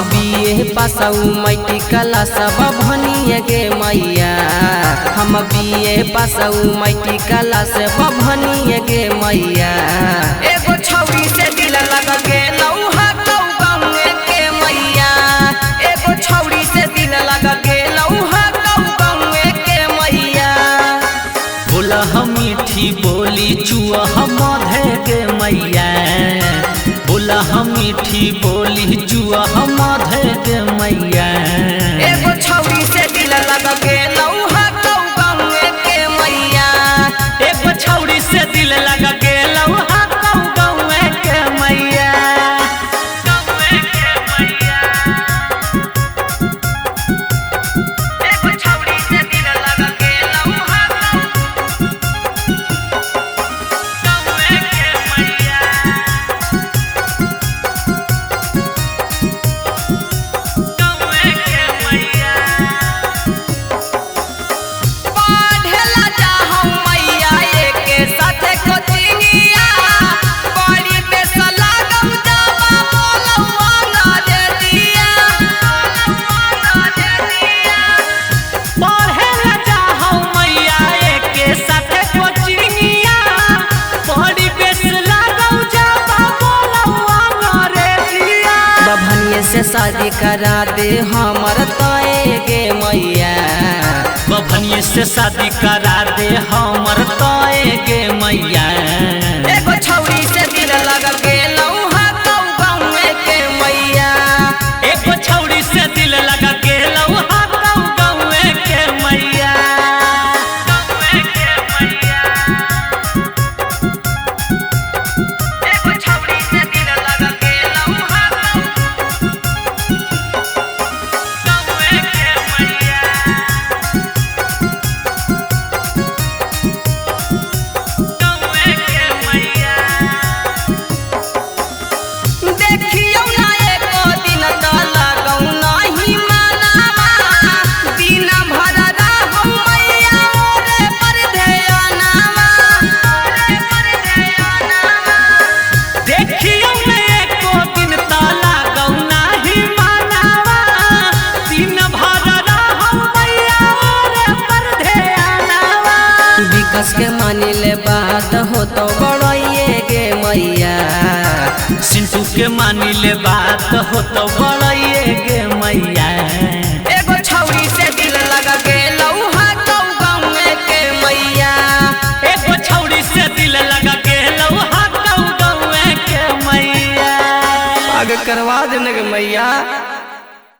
BA पासऊ matric class Babhania गे मैया। हम बीए पासऊ मैट्रिक क्लास बभनिया गे मैया। एगो छौरी से दिल लग गेलौ हा कौ गाँव के मैया। एगो छौरी से दिल लग गेलौ हा कौ गाँव के मैया। बोला हम मीठी बोली चुआ हम मधे गे मैया। बोला हम मीठी बोली चुआ हम मधे गे मैया। एगो छौरी से दिल लग गेलौ हा कौ गाँव के मैया। एगो छौरी से दिल लग गेलौ हा कौ गाँव के मैया। एगो छौरी से दिल लग गेलौ हा कौ पढ़ेला जाहु मैया एके साथे कोचिंगिया। बड़ी बेस लागौ जाबा बोलौ अंग्रेजिया। पढ़ेला जाहु मैया एके साथे कोचिंगिया। बड़ी बेस लागौ जाबा बोलौ अंग्रेजिया। बभनिए से शादी करा दे हमर ताए गे मैया। बभनिए से शादी करा दे हमर ताए गे मैया। एगो छौरी से दिल लग गेलौ हा कौ गाँव के मैया। एगो छौरी से दिल लग गेलौ हा कौ गाँव के मैया। एगो छौरी से दिल लग गेलौ हा कौ देखियौ ना एको दिन त लगौ नाही मनावा। दिन भर रहौ मैया ओरे पर ध्यानावा। देखियौ न एको दिन त लागौ नाही मनावा। दिन भर रहौ मैया ओरे पर ध्यानावा। विकास के मानिले बात हो तो बड़ैये गे मैया। सिंटू के मानिले बात हो तो बड़ैये गे मैया। एगो छौरी से दिल लग गेलौ हा कौ गाँव के मैया। एगो छौरी से दिल लग गेलौ हा कौ गाँव के मैया। आगे करवा देने के मैया।